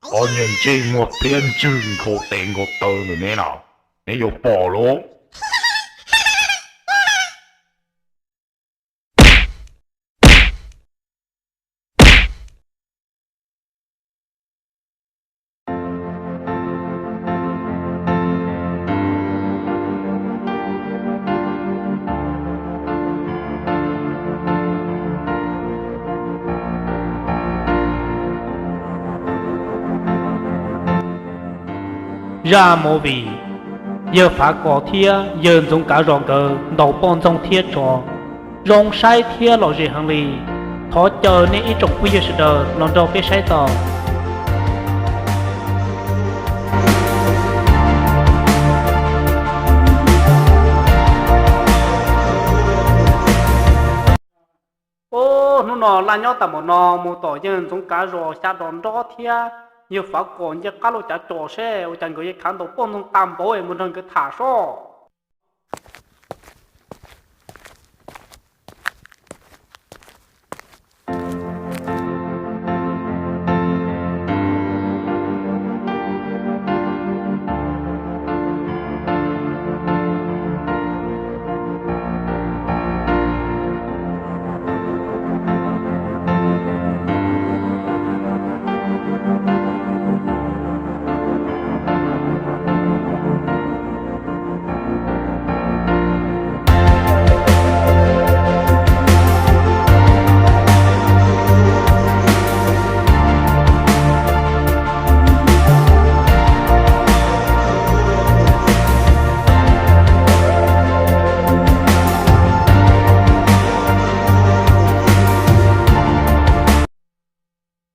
Ob niag ntsej muag pliab ntswg nkaus tes nkaus taw ntawm neb no, neb yuav pom lauj. Zaj movie, yawg Fav Kos thiab yawg Ntxoov Kav Zos nkawd ntaus poj ntxoog thiab tsov, zoo saib thiab lom zem heev li. Thov caw nej ib tsoom phooj ywg sawv daws los nrog peb saib tau. Ub, hnub no laj nyob tas npaum no mus tom yawg Ntxoov Kav Zos xya dos nrob thiab yawg Fav Kos nce qab lauj cav cos seb ua cas nkawd yeej khav ntaus poj ntxoog tag npaum es mus nrog nkawd tham soj.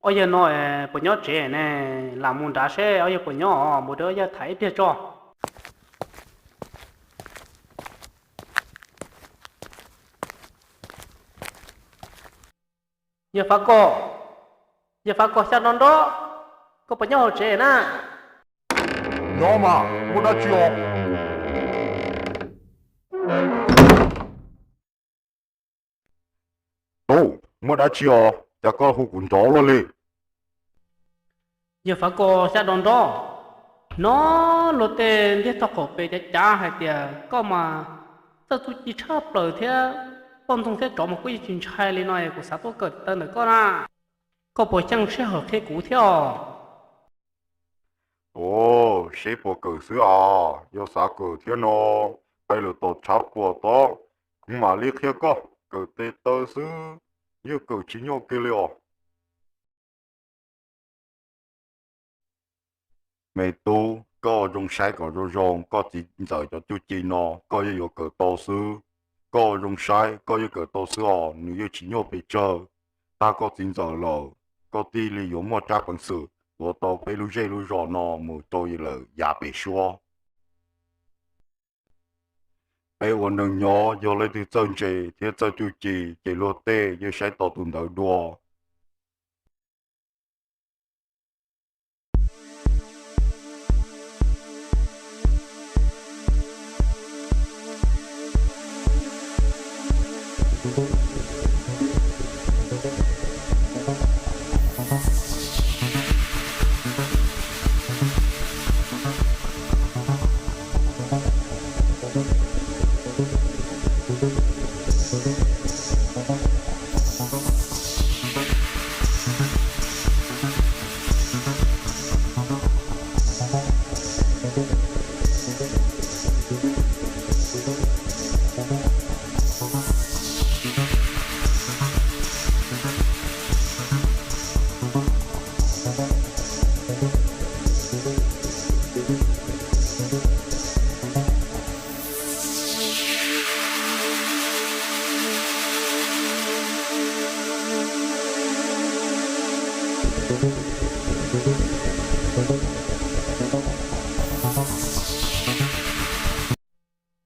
Ob yawg no puas nyob tsev ne? Lam mus nrad seb ob yawg puas nyob, mus rau ob yawg tham ib pliag tso. Yawg Fav Kos, yawg Fav Kos xya dos nrob, koj puas nyob hauv tsev na? Nyob mas, muaj dab tsi os? Tub, muaj dab tsi os, cas koj hu kuv nrov luaj li? Yawg Fav Kos xya dos nrob, hnov luag tej ntiag txog qaum pem cav cav hais tias koj mas txawj txuj ci tshaj plaws thiab, poj ntxoog thiab tsov mas kuj yeej tsis ntshai li no es kuv xav tuaj kawm taw ntawm koj na. Koj puas xyeej sij hawm qhia kuv thiab os? Ov, seb puas kawm xwb os, yog xav kawm thiab no, peb lawm tom tshav puam tod, kuv mam li qhia koj. Kawm tes taw xwb, yeej kawm tsis nyuaj kiag li os. Me tub, koj ua zoo saib kom zoo zoo, koj txiv ntxawm cov txuj ci no koj yeej yuav kawm tau xwb. Koj ua zoo saib, koj yeej kawm tau xwb os, nws yeej tsis nyuaj pes tsawg. Tag koj txiv ntxawm lawm, koj thiaj li yuav muaj tsab peev xwm tuav tau peb lub zej lub zos no mus rau lawm yav pem suab. Peb ua neeg nyob, yog leej twg txawj ntse thiab txawj txuj ci ces luag tej yeej saib tau tus ntawd dua.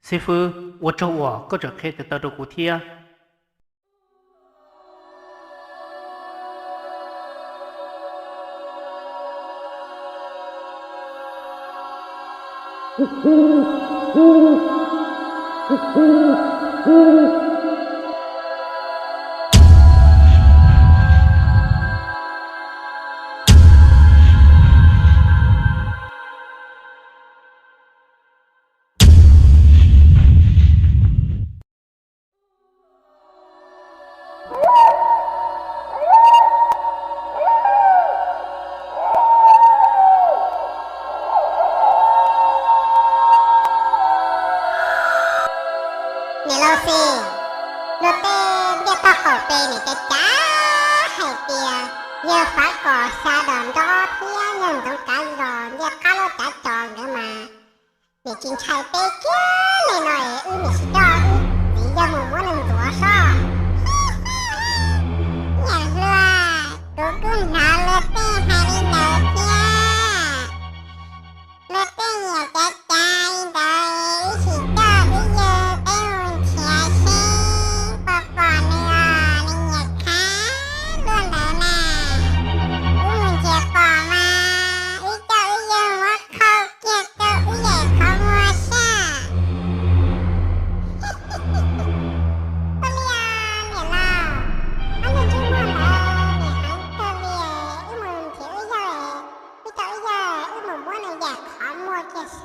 Xib fwb, ua tsaug uas koj tseem qhia tes taw rau kuv thiab. Tau xis, luag tej ntiaj teb qaum pes nim cav cav hais tias yawg Fav Kom Xya Dom Nrob thiab yawg Ntxoov Kav Zos ntiaj qab lub cav co nkawd mas nim tsis ntshai peb kiag li no es wb nim tsis coj wb txiv yawg mus muab nws ntxuav soj. Niam hluas, kuv kuj hnov luag tej hais li ntawd thiab. Luag tej nyiam cav cav li ntawd, wb sim coj wb yawg peb mus nrhiav seb puas pom nws os, nws nyiam khab luaj ntawd na. Wb mus nrhiav pom mas wb coj wb yawg muab khau kiag rau wb yawm qhov muag saj. Ua li os niam laus, ob niag ntsej muag ntawd nim heev kawg li, wb mus nrhiav wb yawg, wb coj wb yawg wb mus muab nws yawm qhov muag kiag soj.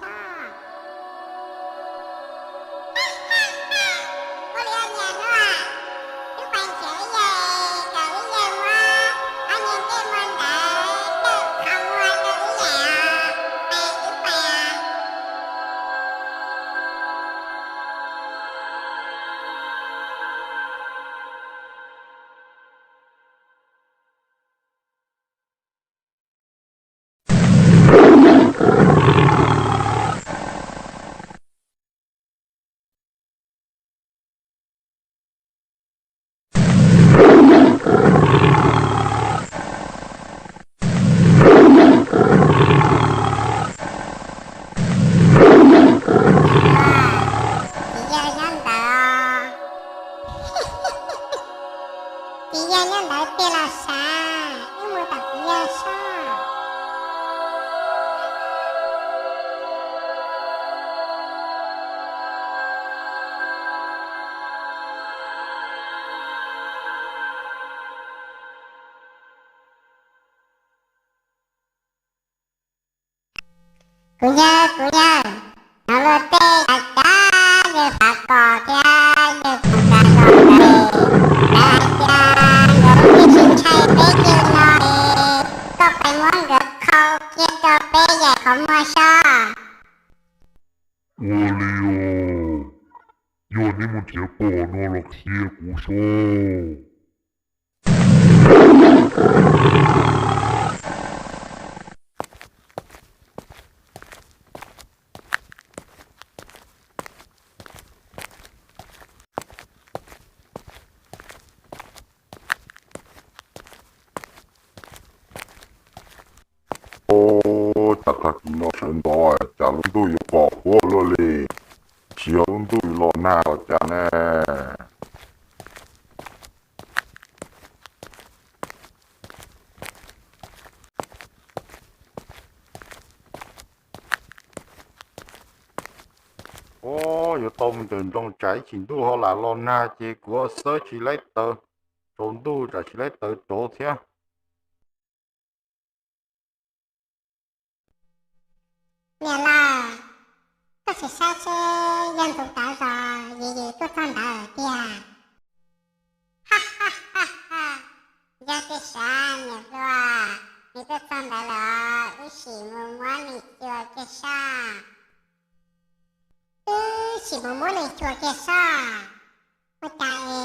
Ua li os niam hluas, wb pais nrhiav wb yawg, kom wb yawg muab ob niag ntsej muag ntawd yawm qhov muag rau wb yawm os, es wb pais os. Txiv yawg nyob ntawd, txiv yawg nyob ntawd tiag los sav, wb mus tom txiv yawg soj. Kuv yawg, kuv yawg, hnov luag tej cav cav yawg Fav Kom thiab yawg Ntxoov Kav Zos ntawd, lawv hais tias nkawd twb tsis ntshai peb kiag li no es koj pais muab nkawd khau kiag rau peb yawm qhov muag soj. Ua li os, yog neb mus nrhiav pom no los qhia kuv soj. Ua cas tag kis no sawv ntxov cas lub ntuj yuav pom huab luaj li? Tsis yog lub ntuj yuav los nag los cas ne? Ua, yuav tau mus ntawm nroog tsam ib chim ntuj ho lam los nag ces kuv xawb tsis laib taws, tsaus ntuj tsam tsis laib taws rauv thiab. Niam laus, koj sim saib seb yawg Ntxoov Kav Zos yim yim tuaj txog ntawd tiag. Yog tiag sav niam hluas, nws tuaj txog ntawd lawm, wb sim mus muab nws xyuas kiag soj. Wb sim mus muab nws xyuas kiag soj. Ua cas es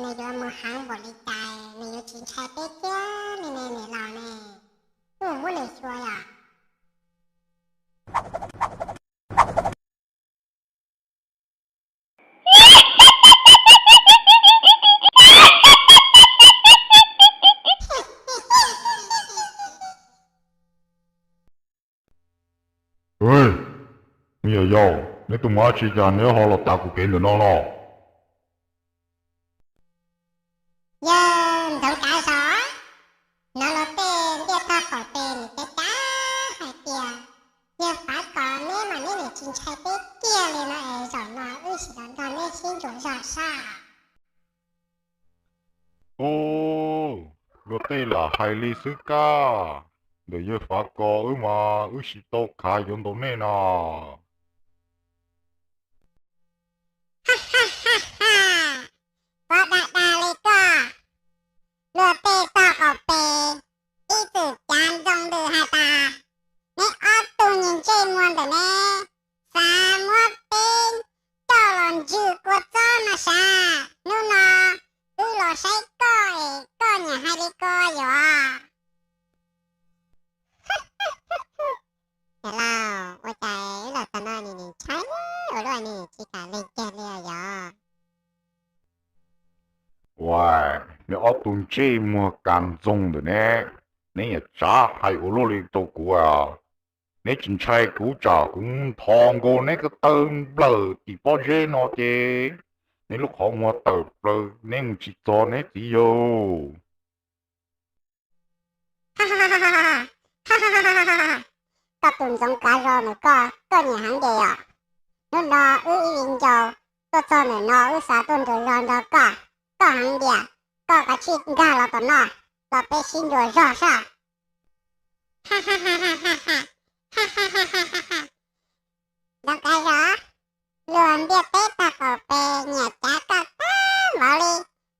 nws yuav mus heev npaum li cas, nws yuav tsis ntshai peb kiag li ne niam laus ne? Wb mus muab nws xyuas yom. Yawm yau, neb tus mus dab tsi cas neb ho los tav kuv kev ntawm no no? Yawg Ntxoov Kav Zos, hnov luag tej ntiaj teb qaum pes nim cav cav hais tias yawg Fav Kom neb mas neb nim tsis ntshai peb kiag li no es zaum no wb sim los nrog neb sib ntsuas zog saj. Ub, luag tej lam hais li xwb kab, ntawm yawg Fav Kom wb mas wb tsis tau khav yuav ntaus nej no. Pov dag dag li koj, luag tej tog qaum pes ib txwm cav ntsoov lwm hais tas neb ob tug niag ntsej muag ntawm neb xav muab peb coj los ntswg kua txob no Qhov no nws ntshai ua luaj, nws tsis kam lees kiag li yog. Uas, neb ob tug ntsej muag kas ntxoog ntawm ne, neb niag tsav hais ua luaj li rau kuv. Neb tsis ntshai kuv tsam kuv nthos nkaus neb ko taw nplawm tim pob zeb no ces neb lub qhov muag tawm plaws neb mus tsis txog neb txiv yawg. Koj tus ntxoov kav zos ntawm koj, koj niam heev diam yom. Hnub no wb ib viv ncaus tuaj txog ntawm no wb xav tuaj nrug zog nrog koj, koj heev diam, koj kav tsij nkag los tom no, los peb sib nrug zog sab. Ntxoov kav zos, luag ntiaj teb tag qaum pes nyiam cav koj tag npaum li,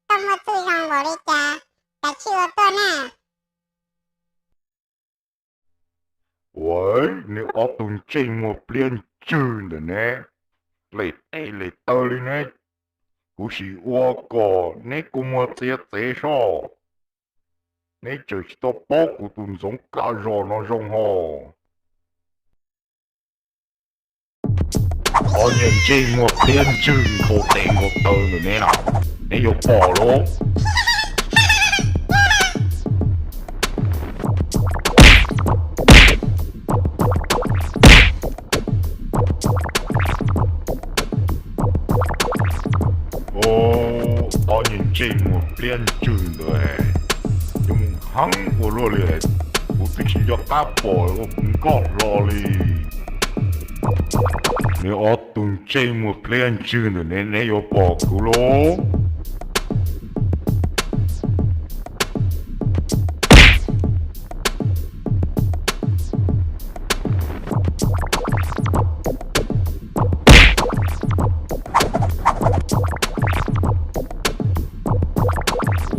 koj muaj txuj zoo npaum li cas, kav tsij ua tuaj na. Uas, neb ob tug ntsej muag pliab ntswg ntawm ne, lem tes lem taw li ne, kuv sim ua kom neb kua muag txiav txev soj. Neb tseem tsis tau paub kuv tus ntxoov kav zos no zoo hos. Ob niag ntsej muag pliab ntswg nkaus tes nkaus taw ntawm neb na, neb yuav pom lauj. Ob niag ntsej muag pliab ntswg ntawd, yuav mus heev ua luaj li, kuv twb tsis nco qab pom ua kuv nkauj hlo li. Neb ob tug ntsej muag pliab ntswg ntawm ne, neb yuav pom kuv lauj.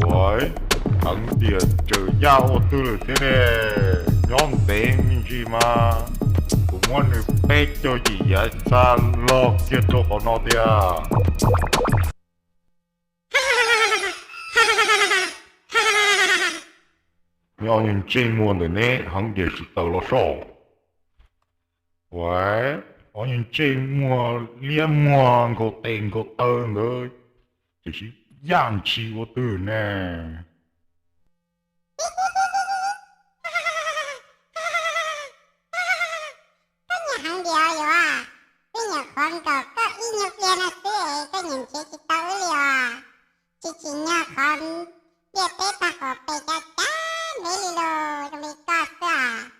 Uas, heev tias tsaws yaj ua twg lawm thiab ne, nyob ntev me ntsis mas kuv muab nws peb caug yim yav tsa log kiag rau qhov no tiag. Neb ob niag ntsej muag ntawm neb heev tias tsis tawm los soj. Uas, ob niag ntsej muag liab muag nkaus tes nkaus taw ntawd, tiam sis yaj ntshis ua twg ne. Koj nyiam heev diam yom, wb nyuam qhuav nkaum koj ib nyuag pliag no xwb es koj nyiam nrhiav tsis tau wb li os. Tsis tsim nyog qhov ntiaj teb tag qaum pes cav cav ntev li los zoo li koj xwb os.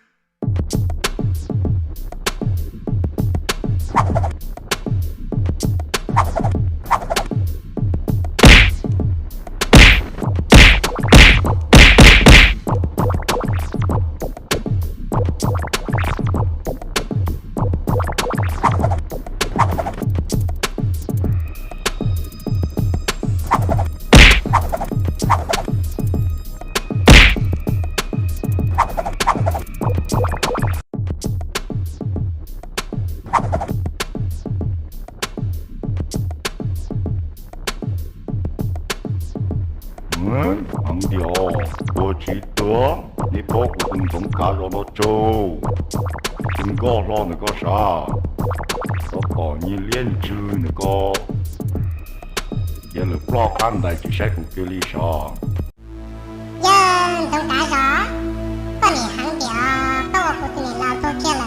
Heev tiag, ua tsis tuag, neb paub kuv tus ntxoov kav zos no tsaug, tus nkauj hlo ntawm koj sav, xov tom nyiag liab ntswg ntawm koj, cia lawm ploj qab ntais tsis saib kuv kiag li sav. Yog ntxoov kav zos, koj niam heev tiag, koj ua kuv tus niam laus tuag kiag